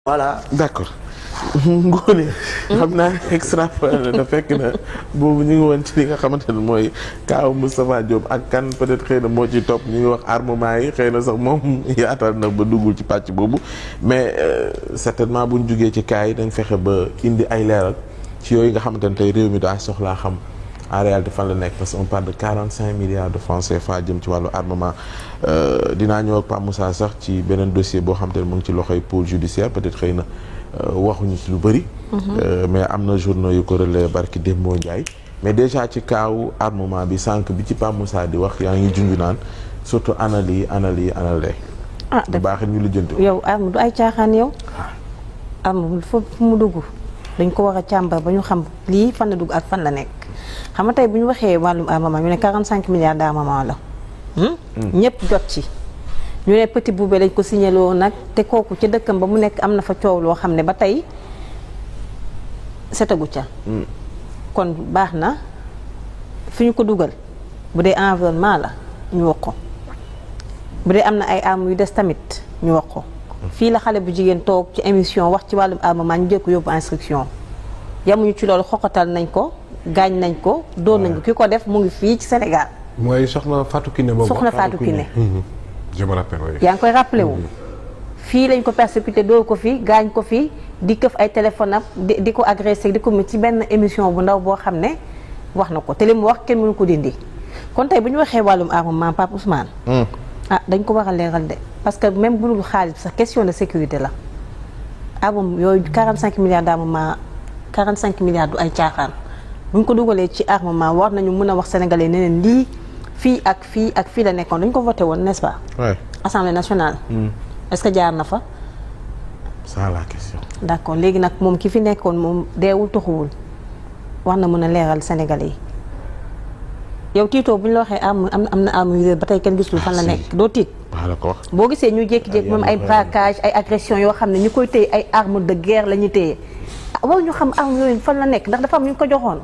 voilà d'accord Ngoné xam naa extra da fekk na boobu ñu ngi woon ci li nga xamante ne mooy kaaw Moustapha Diop ak kan peut-être xëy na moo ci topp ñu ngi wax armement yi xëy na sax moom yaatal na ba duggul ci pàcc boobu mais certainement buñ jugee ci cas yi dañ fexe ba indi ay leeral ci yooyu nga xamante ne tey réew mi daa soxlaa xam en réalité fan la nekk parce que on parle de 45 milliards de francs CFA jëm ci wàllu armement dinaa ñëw ak Pape Moussa sax ci beneen dossier boo xamante ne mu ngi ci loxoy pôle judiciaire peut-être xëy na waxuñu ci lu bëri. mais am na journaux yu ko relais barki Dembo Ndiaye. mais déjà ci kaawu armement bi sànq bi ci Pape Moussa di wax yaa ngi junj naan surtout ana lii ana lee. bu baaxee ñu lijjanti. yow arme du ay caaxaan yow. arme fu mu dugg dañ ko war a càmbar ba ñu xam lii fan la dugg ak fan la nekk. xam nga tey bu ñu waxee wàllum armement ñu ne 45 milliards d'armement la. ñëpp jot ci. ñu ne Petit Boubé lañ ko signaloo nag te kooku ci dëkkam ba mu nekk am na fa coow loo xam ne ba tey setagu ca. kon baax na fi ñu ko dugal bu dee environnement la ñu wax ko bu dee am na ay armes yu des tamit ñu wax ko. fii la xale bu jigéen toog ci émission wax ci wàllum armement ñu jël ko yóbbu instruction yamuñu ci loolu xoqatal nañ ko. gaañ nañ ko doon nañ ko ki ko def mu ngi fii ci Sénégal. mooy soxna Fatou Kiné boobu. soxna Fatou Kiné. je me rappelle oui. yaa ngi koy rappelé wu. fii lañ ko persécuté dóor ko fi gaañ ko fi di këf ay téléphone am di ko agressé di ko mu ci benn émission bu ndaw boo xam ne wax na ko te li mu wax kenn mënu ko dindi. kon tey bu ñu waxee wàllum armement Pape Ousmane. dañ ko war a leeral de parce que même bu dul xaalis sax question de sécurité la. armement yooyu 45 milliards d'armement 45 milliards du ay caaxaan. bu ñu ko dugalee ci armement war nañu mën a wax sénégalais ne leen lii fii ak fii la nekkoon dañu ko voté woon n'est-ce pas. oui assemblée nationale. est-ce que jaar na fa. c'est la question. d'accord léegi nag moom ki fi nekkoon moom deewul toxuwul war na mën a leeral sénégalais yi yow tiitoo bu ñu la waxee am na arme yu réer ba tey kenn gisul fan la nekk doo tiit. la ko wax boo gisee ñu jékki-jékki moom ay braquage ay agression yoo xam ne ñu koy téye ay armes de guerre la ñuy téye. war ñu xam arme yooyu fan la nekk ndax dafa am ñu ko joxoon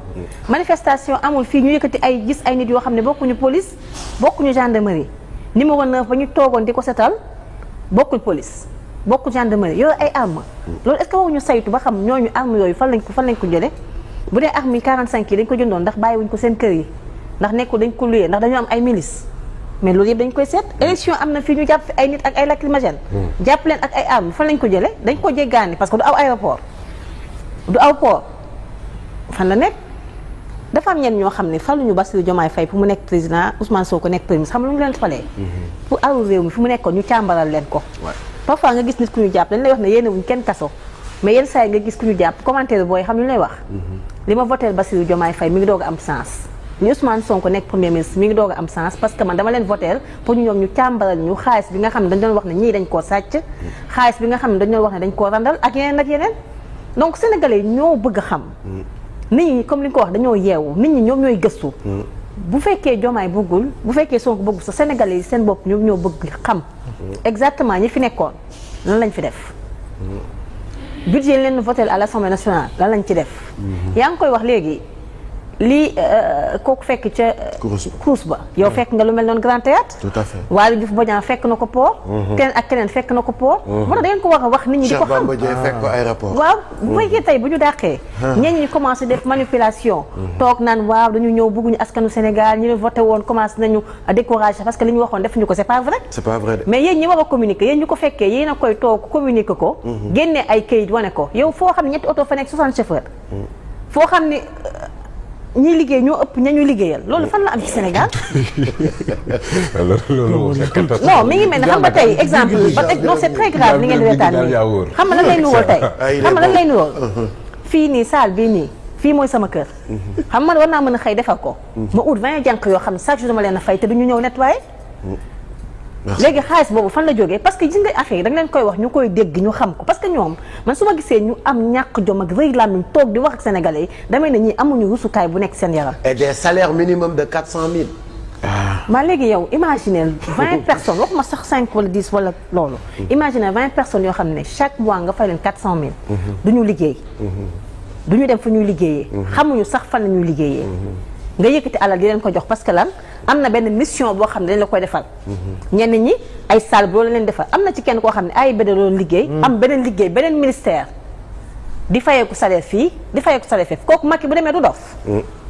manifestation amul fii ñu yëkkati ay gis ay nit yoo xam ne bokkuñu police bokkuñu gendarmerie numéro 9 ba ñu toogoon di ko setal bokkul police bokkul gendarmerie yooyu ay arme loolu est-ce que waruñu saytu ba xam ñooñu arme yooyu fan lañ ko jële bu dee arme yi 45 yi dañ ko jëndoon ndax bàyyiwuñ ko seen kër yi ndax nekkul dañ ko luyee ndax dañoo am ay milice mais loolu yëpp dañ koy seet élection am na fii ñu jàpp fi ay nit ak ay lacrymogène jàpp leen ak ay arme fan lañ ko jële dañ ko jéggaani parce que du aw aéroport du aw port fan la nekk dafa am ñenn ñoo xam ne faluñu Bassirou Diomaye Faye pour mu nekk président Ousmane Sonko nekk premier ministre xam lu ñu leen falee pour aru réew mi fi mu nekkoon ñu càmbaral leen ko parfois nga gis nit ku ñu jàpp dañ lay wax ne yéene wuñ kenn kaso mais yenn saa yi nga gis ku ñu jàpp commentaire booy xam lu ñu lay wax li ma voté Bassirou Diomaye Faye mi ngi doog a am sens li Ousmane Sonko nekk premier ministre mi ngi doog a am sens parce que man dama leen voté pour ñu ñoom ñu càmbaral ñu xaalis bi nga xam ne dañ doon wax ne ñii dañ koo sàcc xaalis bi nga xam ne dañ doon wax ne dañ koo randal ak yeneen donc sénégalais ñoo bëgg a xam nit ñi comme li nga ko wax dañoo yeewu nit ñi ñoom ñooy gëstu bu fekkee Diomaye bëggul bu fekkee Sonko bëggul sa sénégalais yi seen bopp ñoom ñoo bëgg xam exactement ñi fi nekkoon lan lañ fi def budget yi leen voté à l'Assemblée nationale lan lañ ci def yaa ngi koy wax léegi lii kooku fekk ca course ba yow fekk nga lu mel noonu Grand Théâtre tout à fait Waly Diouf Bodian fekk na ko port keneen ak keneen fekk na ko port moo tax da ngeen ko war a wax nit ñi di ko xam fekk ko aéroport waaw bu fekkee tey bu ñu dàqee ñenn ñi commencé def manipulation toog naan waaw dañu ñëw bëgguñu askanu Sénégal ñu ne voté woon commencé nañu découragé parce que li ñu waxoon defuñu ko c'est pas vrai de mais yéen ñi war a communiquer yéen ñu ko fekkee yéen a koy toog communiquer ko génnee ay kayit wane ko yow foo xam ne ñetti oto fa nekk 60 chauffeurs foo xam ne ñi liggéey ñoo ëpp ña ñu liggéeyal loolu fan la am ci Sénégal. non mi ngi mel ne xam nga tey exemple non c'est très grave li ngeen di reetaan nii xam nga lan lay nuwool tey xam nga lan lay nuwool fii nii salle bii nii fii mooy sama kër xam nga war naa mën a xëy defar ko ma ut 20 jànq yoo xam ne chaque jour dama leen a fay te duñu ñëw nettoyer léegi xaalis boobu fan la jógee parce que gis nga affaire yi da nga leen koy wax ñu koy dégg ñu xam ko parce que ñoom man su ma gisee ñu am ñàkk jom ak rëy làmmiñ toog di wax ak sénégalais yi damay ne ñii amuñu rusukaay bu nekk seen yaram. et des salaires minimum de 400 000. maa léegi yow imaginez 20 personnes waxuma sax 5 wala 10 wala loolu. imaginez 20 personnes yoo xam ne chaque mois nga fay leen 400 000. du ñu liggéey. du ñu dem fu ñuy liggéeyee. xamuñu sax fan la ñuy liggéeyee. nga yëkkati alal di leen ko jox parce que lan am na benn mission boo xam ne dañ la koy defal. ñenn ñi ay salle bu loolu leen defar am na ci kenn koo xam ne AIBD doon liggéey. am beneen liggéey beneen ministère. di fayeeku salaire fii di fayeeku salaire fii kooku Macky bu demee du dof.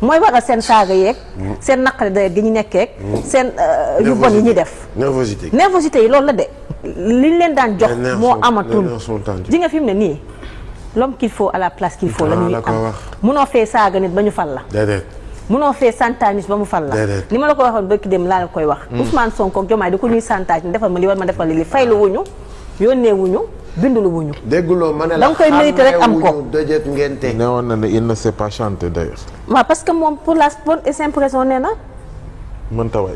mooy waral seen saaga yeeg. seen naqare dayet gi ñu nekkeeg. seen yu bon yi ñuy def. nervosité yi loolu la de. liñ leen daan jox moo amatul. ji nga fi mu ne nii l'homme qu'il faut à la place qu'il faut la ñuy am. munoo fee saaga nit ba ñu fal la. déedéet. munoo fee santage ba mu fal la. déedéet ni ma la ko waxoon bëgg dem laa la koy wax. Ousmane Sonko ak Diomaye di ko ñuy santage ni defal ma li war ma defal li faylu wuñu yónnee wuñu bindulu wuñu. dégguloo ma ne la da nga koy mérité rek am ko. dëjët ngente. ne woon na ne il ne sait pas chanter d'ailleurs. waaw parce que moom pour la bonne et simple raison nee na. mënta way.